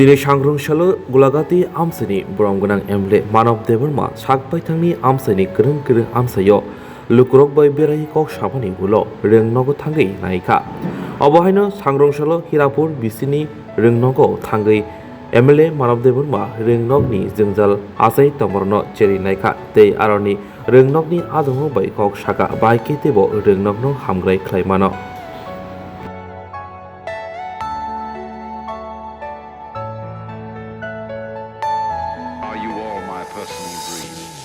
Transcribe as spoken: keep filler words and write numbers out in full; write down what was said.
Tini sangrong salo Gulagati amchaini borom gwnang M L A Manav Debbarma sak baithangni amchaini kwrwng kwrwng amchaio lukurok bai berai kok samani ulo rwngnogo thangwi naikha. Obo haino sangrong salo Hirapur bisini rwngnogo thangwi M L A Manav Debbarma rwngnokni jwngjal achai tongmarokno cheri naikha tei aroni rwngnokni ajongno bai kok saka bai khe teibo rwngnokno hamgrai khlai mano. Are you all my personal dream?